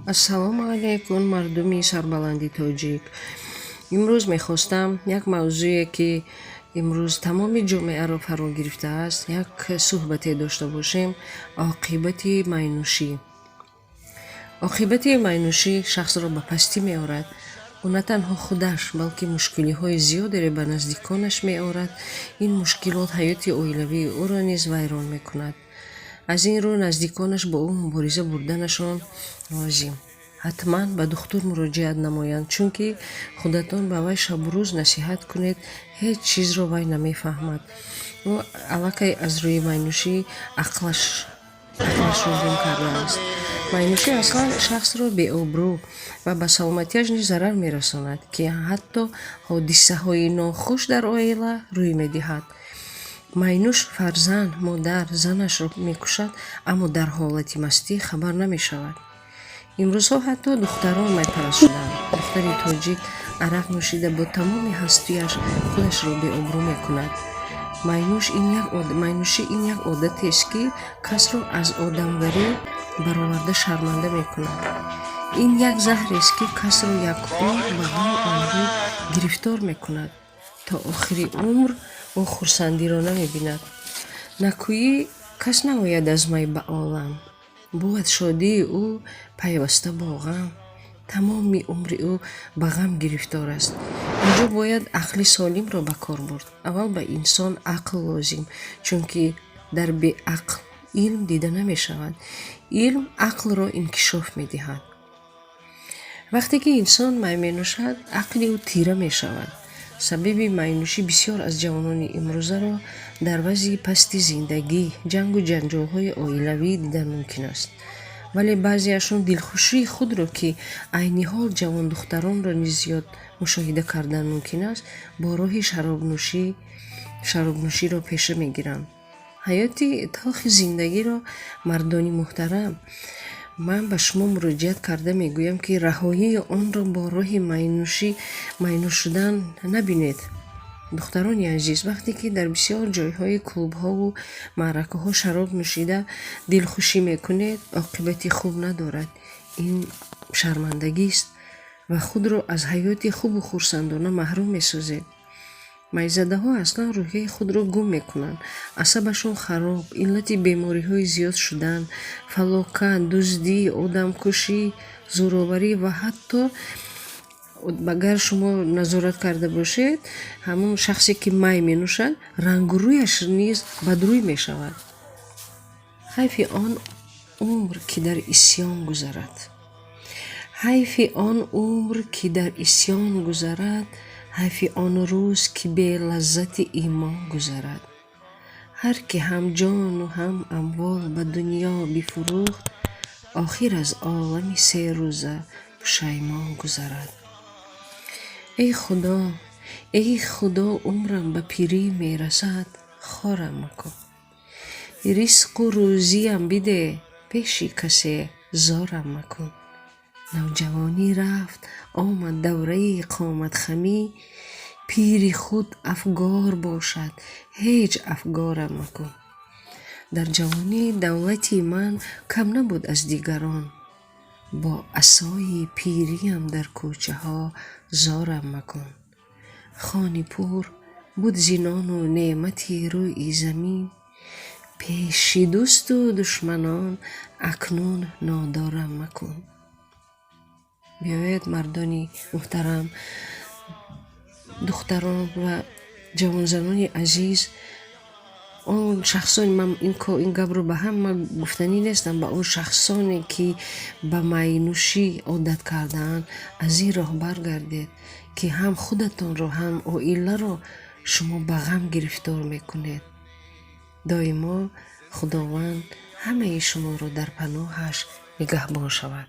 Ассалому алайкум, мардуми сарбаланди тоҷик. Имрӯз мехостам як мавзӯе, ки имрӯз тамоми ҷомеаро фаро гирифтааст, як суҳбате дошта бошем. Оқибати майнӯшӣ. Оқибати майнӯшӣ шахсро ба пастӣ меорад. Ӯ на танҳо худаш, балки мушкилиҳои зиёдере ба наздиконаш меорад. Ин мушкилот ҳаёти оилавии ӯро низ вайрон мекунад. Аз ин рӯ наздиконаш бо ӯ мубориза бурданашон лозим. Ҳатман ба духтур муроҷиат намоянд, чунки худатон ба вай шабу рӯз насиҳат кунед, ҳеҷ чизро вай намефаҳмад. Ӯ аллакай аз рӯи майнӯшӣ ақлашро гум кардааст. Майнӯшӣ аслан шахсро беобрӯ ва ба саломатиаш низ зарар мерасонад, ки ҳатто ҳодисаҳои нохуш дар оила рӯй медиҳад. Майнӯш фарзанд, модар, занашро мекушад, аммо дар ҳолати мастӣ хабар намешавад. Имрӯзҳо ҳатто духтарон майпараст шудаанд. Духтари тоҷик арақ нӯшида, бо тамоми ҳастуяш худашро беобрӯ мекунад. Майнӯшӣ ин як одатест, ки касро аз одамгарӣ бароварда, шарманда мекунад. Ин як заҳрест, ки касро як умр ба ғаму андӯҳ гирифтор мекунад. То охири умр ӯ хурсандиро намебинад. Накӯӣ кас наояд аз май ба олам, бувад шодии ӯ пайваста бо ғам. Тамоми умри ӯ ба ғам гирифтор аст. Инҷо бояд ақли солимро ба кор бурд. Аввал ба инсон ақл лозим, чунки дар беақл илм дида намешавад. Илм ақлро инкишоф медиҳад. Вақте ки инсон май менӯшад, ақли ӯ тира мешавад. Сабаби майнӯшӣ бисёр аз ҷавонони имрӯзаро дар вазъи пасти зиндагӣ, ҷангу ҷанҷолҳои оилавӣ дидан мумкин аст. Вале баъзеашон дилхушии худро, ки айни ҳол ҷавондухтаронро низ зиёд мушоҳида кардан мумкин аст, бо роҳи шаробнӯширо пеша мегиранд. Ҳаёти талхи зиндагиро. Мардони муҳтарам, ман ба шумо муроҷиат карда мегӯям, ки раҳоии онро бо роҳи майнӯшӣ, майнӯш шудан набинед. Духтарони азиз, вақте ки дар бисёр ҷойҳои клубҳову маъракаҳо шароб нӯшида дилхушӣ мекунед, оқибати хуб надорад. Ин шармандагист ва худро аз ҳаёти хубу хурсандона маҳрум месозед. Майзадаҳо аслан рӯҳияи худро гум мекунанд, асабашон хароб, иллати бемориҳои зиёд шудан, фалокат, дуздӣ, одамкушӣ, зӯроварӣ ва ҳатто агар шумо назорат карда бошед, ҳамон шахсе, ки май менӯшад, рангу рӯяш низ бадрӯй мешавад. Ҳайфи он умр, ки дар исьён гузарад. Ҳайфи он умр, ки дар исьён гузарад, ҳайфи он рӯз, ки белаззати имон гузарад. Ҳар ки ҳам ҷону ҳам амвол ба дунё бифурӯхт, охир аз олами серӯза пушаймон гузарад. Эй Худо, эй Худо, умрам ба пирӣ мерасад, хорам макун. Ризқу рӯзиям биде, пеши касе зорам макун. Навҷавонӣ рафт, омад давраи қоматхамӣ, пири худ афгор бошад, ҳеҷ афгорам макун. Дар ҷавонӣ давлати ман кам набуд аз дигарон, бо асои пириям дар кӯчаҳо зорам макун. Хони пур буд зи нону неъмати рӯи замин, пеши дӯсту душманон акнун нодорам макун. Биёед, мардони муҳтарам, духтарон ва ҷавонзанони азиз, он шахсоне, ман ин гапро ба ҳама гуфтанӣ нестам, ба он шахсоне, ки ба майнӯшӣ одат кардаанд, аз ин роҳ баргардед, ки ҳам худатонро, ҳам оиларо шумо ба ғам гирифтор мекунед. Доимо Худованд ҳамаи шуморо дар паноҳаш нигаҳбон шавад.